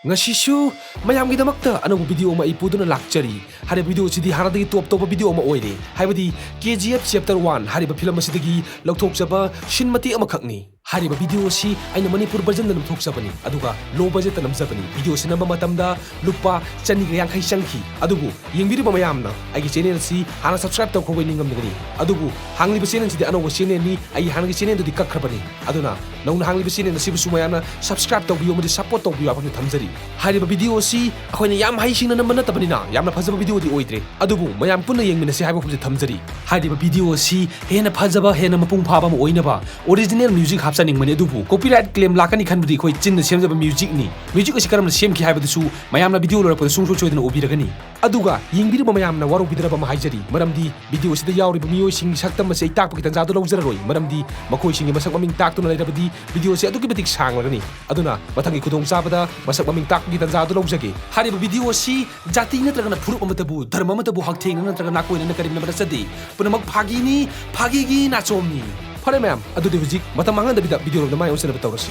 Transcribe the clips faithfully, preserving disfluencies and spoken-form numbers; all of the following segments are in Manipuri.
ꯉꯁꯤꯁꯨ ꯃꯌꯥꯝꯒꯤꯗꯃꯛꯇ ꯑꯅꯧꯕ video ꯑꯃ ꯑꯩ ꯄꯨꯗꯨꯅ ꯂꯥꯛꯆꯔꯤ꯫ ꯍꯥꯏꯔꯤꯕ video ꯑꯁꯤꯗꯤ ꯍꯥꯟꯅꯗꯒꯤ top ꯇꯧꯕ video ꯑꯃ ꯑꯣꯏꯔꯦ꯫ ꯍꯥꯏꯕꯗꯤ K G F Chapter One ꯍꯥꯏꯔꯤꯕ film ꯑꯁꯤꯗꯒꯤ ꯂꯧꯊꯣꯛꯆꯕ scene ꯃꯇꯦꯛ ꯑꯃꯈꯛꯅꯤ꯫ ꯍꯥꯏꯔꯤꯕ video ꯑꯁꯤ ꯑꯩꯅ ꯃꯅꯤꯄꯨꯔ version ꯗ ꯂꯧꯊꯣꯛꯆꯕꯅꯤ, ꯑꯗꯨꯒ low budget ꯇ ꯅꯝꯖꯕꯅꯤ꯫ Video ꯑꯁꯤ ꯅꯝꯕ ꯃꯇꯝꯗ ꯂꯨꯄꯥ ꯆꯅꯤꯒ ꯌꯥꯡꯈꯩ ꯆꯪꯈꯤ꯫ ꯑꯗꯨꯕꯨ ꯌꯦꯡꯕꯤꯔꯤꯕ ꯃꯌꯥꯝꯅ ꯑꯩꯒꯤ channel ꯑꯁꯤ ꯍꯥꯟꯅ subscribe ꯇꯧꯈ꯭ꯔꯕ ꯅꯤꯡꯉꯝꯒꯅꯤ꯫ ꯑꯗꯨꯕꯨ ꯍꯥꯡꯂꯤꯕ channel ꯁꯤꯗꯤ ꯑꯅꯧꯕ channel ꯅꯤ, ꯑꯩꯒꯤ ꯍꯥꯟꯅꯒꯤ channel ꯗꯨꯗꯤ ꯀꯛꯈ꯭ꯔꯕꯅꯤ꯫ ꯑꯗꯨꯅ ꯅꯧꯅ ꯍꯥꯡꯂꯤꯕ channel ꯑꯁꯤꯕꯨꯁꯨ ꯃꯌꯥꯝꯅ subscribe ꯇꯧꯕꯤꯌꯨ ꯑꯃꯗꯤ support ꯇꯧꯕꯤꯌꯨ ꯍꯥꯏꯕ ꯊꯝꯖꯔꯤ꯫ ꯍꯥꯏꯔꯤꯕ video ꯑꯁꯤ ꯑꯩꯈꯣꯏꯅ ꯌꯥꯝ ꯍꯩꯁꯤꯡꯅ ꯅꯝꯕ ꯅꯠꯇꯕꯅꯤꯅ ꯌꯥꯝꯅ ꯐꯖꯕ video ꯗꯤ ꯑꯣꯏꯗ꯭ꯔꯦ, ꯑꯗꯨꯕꯨ ꯃꯌꯥꯝ ꯄꯨꯟꯅ ꯌꯦꯡꯃꯤꯟꯅꯁꯤ ꯍꯥꯏꯕ ꯋꯥꯐꯝꯁꯤ ꯊꯝꯖꯔꯤ꯫ ꯍꯥꯏꯔꯤꯕ video ꯑꯁꯤ ꯍꯦꯟꯅ ꯐꯖꯕ, ꯍꯦꯟꯅ ꯃꯄꯨꯡ ꯐꯥꯕ ꯑꯃ ꯑꯣꯏꯅꯕ original music ꯍꯥꯞꯆꯅꯤꯡꯕꯅꯤ, ꯑꯗꯨꯕꯨ copyright claim ꯂꯥꯛꯀꯅꯤ ꯈꯟꯕꯗꯤ ꯑꯩꯈꯣꯏ ꯆꯤꯟꯅ ꯁꯦꯝꯖꯕ music ꯅꯤ꯫ Music ꯑꯁꯤ ꯀꯔꯝꯅ ꯁꯦꯝꯈꯤ ꯍꯥꯏꯕꯗꯨꯁꯨ ꯃꯌꯥꯝꯅ video ꯂꯣꯏꯔꯛꯄꯗ ꯁꯨꯡꯁꯣꯏ ꯁꯣꯏꯗꯅ ꯎꯕꯤꯔꯒꯅꯤ꯫ ꯑꯗꯨꯒ ꯌꯦꯡꯕꯤꯔꯤꯕ ꯃꯌꯥꯝꯅ ꯋꯥꯔꯧꯕꯤꯗꯅꯕ ꯑꯃ ꯍꯥꯏꯖꯔꯤ, ꯃꯔꯝꯗꯤ video ꯑꯁꯤꯗ ꯌꯥꯎꯔꯤꯕ ꯃꯤꯑꯣꯏꯁꯤꯡꯒꯤ ꯁꯛꯇꯝ ꯑꯁꯤ ꯑꯩ ꯇꯥꯛꯄꯒꯤ ꯇꯥꯟꯖꯥꯗꯨ ꯂꯧꯖꯔꯔꯣꯏ, ꯃꯔꯝꯗꯤ ꯃꯈꯣꯏꯁꯤꯡꯒꯤ ꯃꯁꯛ ꯃꯃꯤꯡ ꯇꯥꯛꯇꯨꯅ ꯂꯩꯔꯕꯗꯤ video ꯑꯁꯤ ꯑꯗꯨꯛꯀꯤ ꯃꯇꯤꯛ ꯁꯥꯡꯂꯒꯅꯤ꯫ ꯑꯗꯨꯅ ꯃꯊꯪꯒꯤ ꯈꯨꯗꯣꯡꯆꯥꯕꯗ ꯃꯁꯛ ꯃꯃꯤꯡ ꯇꯥꯛꯄꯒꯤ ꯇꯥꯟꯖꯥꯗꯨ ꯂꯧꯖꯒꯦ꯫ ꯍꯥꯏꯔꯤꯕ video ꯑꯁꯤ ꯖꯥꯇꯤ ꯅꯠꯇ꯭ꯔꯒꯅ ꯐꯨꯔꯨꯞ ꯑꯃꯠꯇꯕꯨ, ꯙꯔꯃ ꯑꯃꯠꯇꯕꯨ ꯍꯛꯊꯦꯡꯅꯅ ꯅꯠꯇ꯭ꯔꯒ ꯅꯥꯀꯣꯏꯅꯅ ꯀꯔꯦꯝꯅꯕ ꯅꯠꯆꯗꯦ꯫ ꯄꯨꯝꯅꯃꯛ ꯐꯥꯒꯤꯅꯤ, ꯐꯥꯒꯤꯒꯤ ꯅꯥꯆꯣꯝꯅꯤ꯫ ꯐꯔꯦ ꯃꯌꯥꯝ, ꯑꯗꯨꯗꯤ ꯍꯧꯖꯤꯛ ꯃꯇꯝ ꯃꯥꯡꯍꯟꯗꯕꯤꯗ video ꯔꯣꯝꯗ ꯃꯥꯏ ꯑꯣꯟꯁꯤꯟꯅꯕ ꯇꯧꯔꯁꯤ꯫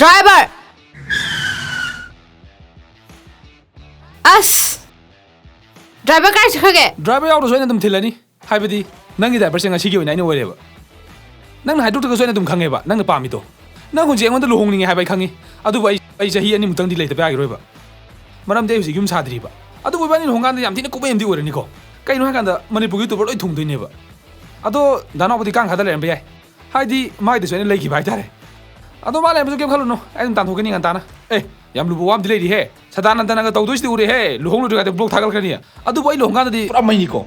Driver! ꯑꯁ! Driver ꯀꯥꯏ ꯆꯠꯈ꯭ꯔꯒꯦ? Driver ꯌꯥꯎꯗ꯭ꯔꯁꯨ ꯑꯩꯅ ꯑꯗꯨꯝ ꯊꯤꯜꯂꯅꯤ꯫ ꯍꯥꯏꯕꯗꯤ, ꯅꯪꯒꯤ driver ꯁꯦ ꯉꯁꯤꯒꯤ ꯑꯣꯏꯅ ꯑꯩꯅ ꯑꯣꯏꯔꯦꯕ꯫ ꯅꯪꯅ ꯍꯥꯏꯗꯣꯛꯇ꯭ꯔꯒꯁꯨ ꯑꯩꯅ ꯑꯗꯨꯝ ꯈꯪꯉꯦꯕ, ꯅꯪꯅ ꯄꯥꯝꯃꯤꯗꯣ꯫ ꯅꯪ ꯍꯧꯖꯤꯛ ꯑꯩꯉꯣꯟꯗ ꯂꯨꯍꯣꯡꯅꯤꯡꯉꯦ ꯍꯥꯏꯕ ꯑꯩ ꯈꯪꯉꯤ, ꯑꯗꯨꯕꯨ ꯑꯩ, ꯑꯩ ꯆꯍꯤ ꯑꯅꯤꯃꯨꯛꯇꯪꯗꯤ ꯂꯩꯇꯕ ꯌꯥꯈꯤꯔꯣꯏꯕ꯫ ꯃꯔꯝꯗꯤ ꯑꯩ ꯍꯧꯖꯤꯛ ꯌꯨꯝ ꯁꯥꯗ꯭ꯔꯤꯕ꯫ ꯑꯗꯨꯕꯨ ꯏꯕꯥꯅꯤ ꯂꯨꯍꯣꯡꯀꯥꯟꯗ ꯌꯥꯝ ꯊꯤꯅ ꯀꯨꯞꯄꯩ ꯑꯃꯗꯤ ꯑꯣꯏꯔꯅꯤꯀꯣ꯫ ꯀꯩꯅꯣ ꯍꯥꯏꯀꯥꯟꯗ, ꯃꯅꯤꯄꯨꯔꯒꯤ YouTuber ꯂꯣꯏ ꯊꯨꯡꯗꯣꯏꯅꯦꯕ꯫ ꯑꯗꯣ ꯗꯥ ꯅꯥꯎꯕꯗꯤ ꯀꯥꯡ ꯈꯥꯗ ꯂꯩꯔꯝꯕ ꯌꯥꯏ꯫ ꯍꯥꯏꯗꯤ, ꯃꯥꯒꯤꯗꯁꯨ ꯑꯩꯅ ꯂꯩꯈꯤꯕ ꯍꯥꯏꯇꯥꯔꯦ꯫ ꯑꯗꯣ ꯃꯥ ꯂꯩꯔꯝꯕꯁꯨ ꯀꯩꯝ ꯈꯜꯂꯨꯅꯨ, ꯑꯩ ꯑꯗꯨꯝ ꯇꯥꯟꯊꯣꯛꯀꯅꯤ ꯉꯟꯇꯥꯅ꯫ ꯑꯦ, ꯌꯥꯝ ꯂꯨꯕ ꯋꯥ ꯑꯃꯗꯤ ꯂꯩꯔꯤꯍꯦ꯫ ꯁꯗꯥꯅꯟꯗꯅꯒ ꯇꯧꯗꯣꯏꯁꯤꯗꯤ ꯎꯔꯦꯍꯦ, ꯂꯨꯍꯣꯡ ꯂꯣꯏꯗ꯭ꯔꯤꯉꯩꯗ vlog ꯊꯥꯒꯠꯂꯛꯀꯅꯤ꯫ ꯑꯗꯨꯕꯨ ꯑꯩ ꯂꯨꯍꯣꯡꯀꯥꯟꯗꯗꯤ ꯄꯨꯔꯥ ꯃꯩꯅꯤꯀꯣ꯫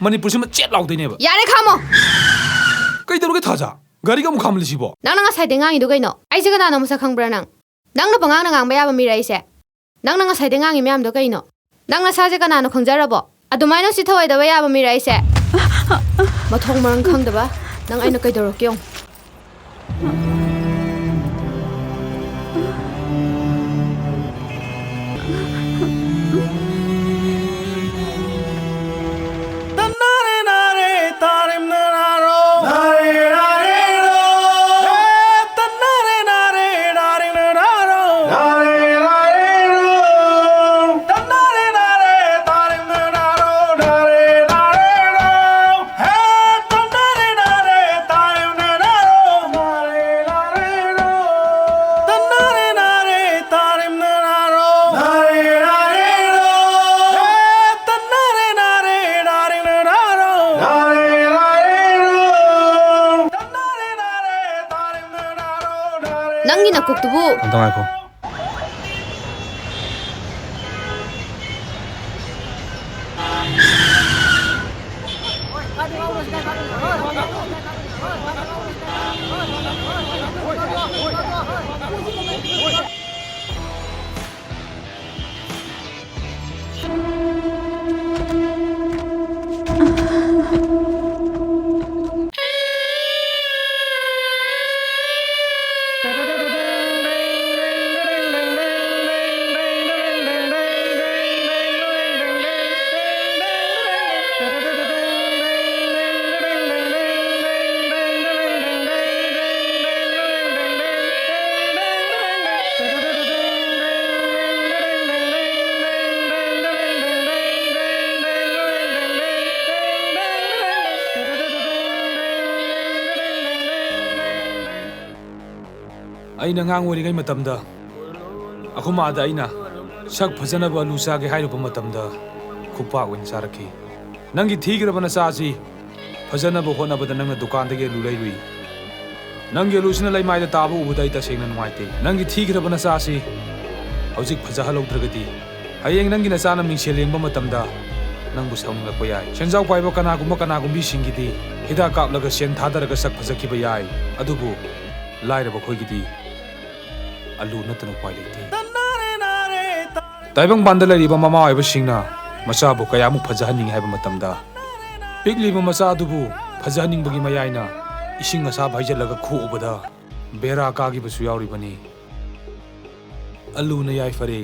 ꯃꯅꯤꯄꯨꯔꯁꯤꯃ ꯆꯦꯠ ꯂꯥꯎꯗꯣꯏꯅꯦꯕ꯫ ꯌꯥꯔꯦ, ꯈꯥꯝꯃꯣ! ꯀꯩꯗꯧꯔꯒꯦ ꯊꯥꯖ? ꯒꯥꯔꯤꯒ ꯑꯃꯨꯛ ꯈꯥꯝꯂꯤꯁꯤꯕꯣ? ꯅꯪꯅ ꯉꯁꯥꯏꯗꯩ ꯉꯥꯡꯉꯤꯗꯣ ꯀꯩꯅꯣ? ꯑꯩꯁꯦ ꯀꯅꯥꯅꯣ ꯃꯁꯛ ꯈꯪꯕ꯭ꯔꯥ ꯅꯪ? ꯅꯪꯅ ꯄꯉꯥꯡꯅ ꯉꯥꯡꯕ ꯌꯥꯕ ꯃꯤꯔ ꯑꯩꯁꯦ? ꯅꯪꯅ ꯉꯁꯥꯏꯗꯩ ꯉꯥꯡꯉꯤ ꯃꯌꯥꯝꯗꯣ ꯀꯩꯅꯣ? ꯅꯪ ꯅꯁꯥꯁꯦ ꯀꯅꯥꯅꯣ ꯈꯪꯖꯔꯕꯣ? ꯑꯗꯨꯃꯥꯏꯅ ꯎꯁꯤꯠ ꯊꯑꯣꯏꯗꯕ ꯌꯥꯕ ꯃꯤꯔ ꯑꯩꯁꯦ? ꯃꯊꯣꯡ ꯃꯔꯝ ꯈꯪꯗꯕ, ꯅꯪ ꯑꯩꯅ ꯀꯩꯗꯧꯔꯛꯀꯦ ꯌꯦꯡꯉꯨ꯫ ꯀꯣꯛꯇꯨꯕꯨ꯫ ꯑꯝꯇ ꯉꯥꯏꯈꯣ꯫ ꯑꯩꯅ ꯑꯉꯥꯡ ꯑꯣꯏꯔꯤꯉꯩ ꯃꯇꯝꯗ ꯑꯩꯈꯣꯏ ꯃꯥꯗ ꯑꯩꯅ ꯁꯛ ꯐꯖꯅꯕ ꯑꯂꯨ ꯆꯥꯒꯦ ꯍꯥꯏꯔꯨꯕ ꯃꯇꯝꯗ ꯈꯨꯄꯥꯛ ꯑꯣꯏꯅ ꯆꯥꯔꯛꯈꯤ꯫ "ꯅꯪꯒꯤ ꯊꯤꯈ꯭ꯔꯕ ꯅꯆꯥ ꯑꯁꯤ ꯐꯖꯅꯕ ꯍꯣꯠꯅꯕꯗ ꯅꯪꯅ ꯗꯨꯀꯥꯟꯗꯒꯤ ꯑꯂꯨ ꯂꯩꯔꯨꯏ꯫ ꯅꯪꯒꯤ ꯑꯂꯨꯁꯤꯅ ꯂꯩꯃꯥꯏꯗ ꯇꯥꯕ ꯎꯕꯗ ꯑꯩ ꯇꯁꯦꯡꯅ ꯅꯨꯡꯉꯥꯏꯇꯦ꯫ ꯅꯪꯒꯤ ꯊꯤꯈ꯭ꯔꯕ ꯅꯆꯥ ꯑꯁꯤ ꯍꯧꯖꯤꯛ ꯐꯖꯍꯜꯍꯧꯗ꯭ꯔꯒꯗꯤ ꯍꯌꯦꯡ ꯅꯪꯒꯤ ꯅꯆꯥꯅ ꯃꯤꯡꯁꯦꯜ ꯌꯦꯡꯕ ꯃꯇꯝꯗ ꯅꯪꯕꯨ ꯁꯥꯎꯅꯤꯡꯂꯛꯄ ꯌꯥꯏ꯫ ꯁꯦꯟꯖꯥꯎ ꯄꯥꯏꯕ ꯀꯅꯥꯒꯨꯝꯕ ꯀꯅꯥꯒꯨꯝꯕꯤꯁꯤꯡꯒꯤꯗꯤ ꯍꯤꯗꯥꯛ ꯀꯥꯞꯂꯒ ꯁꯦꯟ ꯊꯥꯗꯔꯒ ꯁꯛ ꯐꯖꯈꯤꯕ ꯌꯥꯏ, ꯑꯗꯨꯕꯨ ꯂꯥꯏꯔꯕ ꯑꯩꯈꯣꯏꯒꯤꯗꯤ ꯑꯂꯨ ꯅꯠꯇꯅ ꯎꯄꯥꯏ ꯂꯩꯇꯦ"꯫ ꯇꯥꯏꯕꯪꯄꯥꯟꯗ ꯂꯩꯔꯤꯕ ꯃꯃꯥ ꯑꯣꯏꯕꯁꯤꯡꯅ ꯃꯆꯥꯕꯨ ꯀꯌꯥꯃꯨꯛ ꯐꯖꯍꯟꯅꯤꯡꯏ ꯍꯥꯏꯕ ꯃꯇꯝꯗ, ꯄꯤꯛꯂꯤꯕ ꯃꯆꯥ ꯑꯗꯨꯕꯨ ꯐꯖꯍꯟꯅꯤꯡꯕꯒꯤ ꯃꯌꯥꯏꯅ ꯏꯁꯤꯡ ꯑꯁꯥꯕ ꯍꯩꯖꯤꯜꯂꯒ ꯈꯣꯛꯎꯕꯗ ꯕꯦꯔꯥ ꯀꯥꯈꯤꯕꯁꯨ ꯌꯥꯎꯔꯤꯕꯅꯤ꯫ ꯑꯂꯨꯅ ꯌꯥꯏꯐꯔꯦ꯫